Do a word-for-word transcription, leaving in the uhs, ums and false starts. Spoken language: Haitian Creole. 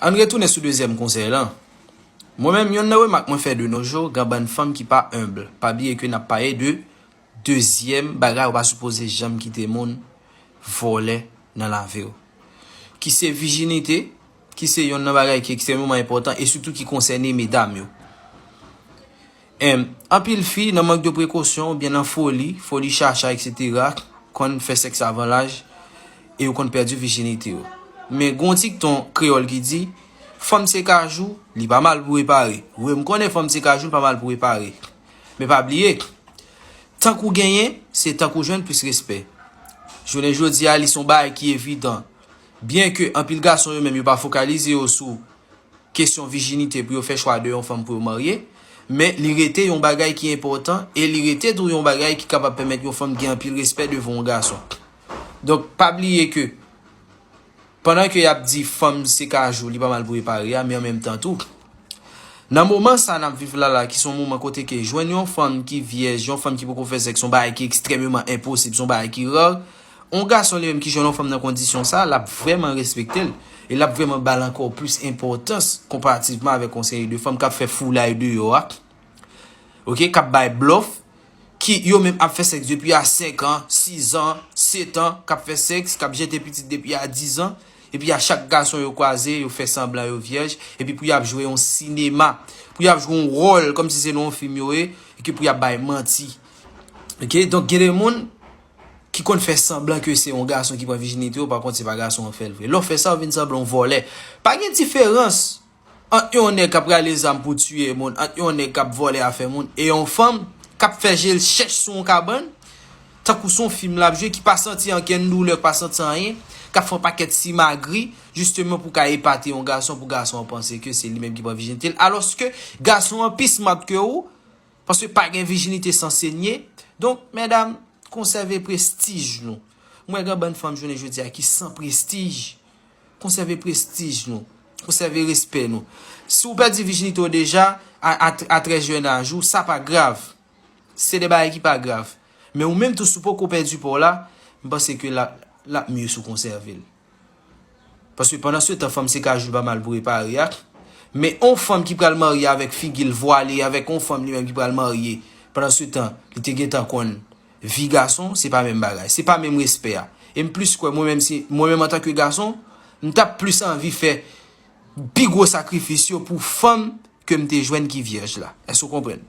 Ann retounen sou dezyèm konsèy lan. Mwen menm, yonn nan remak mwen fè de nos jours, gen bann fanm ki pa enb. Pa bliye ke n ap pale de dezyèm bagay ou pa sipoze janm kite moun vòlè nan lavi w. Ki se vijinite, ki se yonn nan bagay ki ekstrèmeman enpòtan e sitou ki konsène medam yo. Em, anpil fi, nan mank de prekosyon oubyen nan foli, foli chacha, etsetera, konn fè sèks avan laj e yo konn pèdi vijinite yo. Men gen yon dikton kreyòl ki di, fanm se kajou, li pa mal pou repare. Wi, m konnen fanm se kajou, li pa mal pou repare. Men pa bliye, tank ou genyen, se tank ou jwenn plis respè. Jounen jodi a, li se yon bagay ki evidan. Byen ke anpil gason yo menm yo pa fokalize yo sou kesyon vijinite pou yo fè chwa de yon fanm pou yo marye, men li rete yon bagay ki enpòtan e li rete tou yon bagay ki kapab pèmèt yon fanm gen anpil respè devan yon gason. Donk, pa bliye ke pandan ke y ap di fanm se kajou, li pa mal pou repare a, men an menm tan tou, nan moman sa n ap viv la la, ki se yon moman kote ke jwenn yon fanm ki vyèj, yon fanm ki poko fè sèks, se yon bagay ki ekstrèmeman enposib, se yon bagay ki ra, yon gason li menm ki jwenn yon fanm nan kondisyon sa, l ap vrèman respekte l. E l ap vrèman ba l ankò plis enpòtans konparativman avèk yon seri de fanm k ap fè foulay deyò a. Oke, k ap bay blòf, ki yo menm ap fè sèks depi a senk an, sis an, sèt an, k ap fè sèks, k ap jete pitit depi a diz an, epi a chak gason yo kwaze, yo fè sanblan yo vyèj, epi pou y ap jwe yon sinema, pou y ap jwe yon wòl, kòmsi se nan yon fim yo ye, e ke pou y ap bay manti. Oke, donk gen de moun ki konn fè sanblan ke se yon gason ki pran vijinite w, pa kont se pa gason an fè l vre. Lè w fè sa, w vin sanble yon vòlè. Pa gen diferans ant yon nèg k ap rale zam pou tiye moun, ant yon nèg k ap vòlè afè moun, e yon fanm k ap fè je l chèch sou yon kabann, tankou se yon fim l ap jwe, ki pa santi ankenn doulè, ki pa santi anyen, k ap fè yon pakèt simagri, jisteman pou ka epate yon gason, pou gason an panse ke se li menm ki pran vijinite l, alòske gason an pi smart ke ou, paske pa gen vijinite san senye. Donk, medam, konsève prestij nou. Mwen gen bann fanm jounen jodi a ki san prestij. Konsève prestij nou. Konsève respè nou. Si w pèdi vijinite w deja, a, a, a trè jèn aj ou, sa pa grav. Se de bagay ki pa grav. Men ou menm tou, si w poko pèdi pa w la, m panse ke l ap, l ap mye si w konsève l. Paske pandan se tan, fanm se kajou, li pa mal pou repare a. Men yon fanm ki pral marye avèk figi l vwale, avèk yon fanm li menm ki pral marye, pandan se tan, li te gentan konn vi gason, se pa menm bagay. Se pa menm respè a. E m plis kwè, mwen menm, si, mwen menm antanke gason, m t ap plis anvi fè pi gwo sakrifis yo pou fanm ke m te jwenn ki vyèj la. Èske w konprann?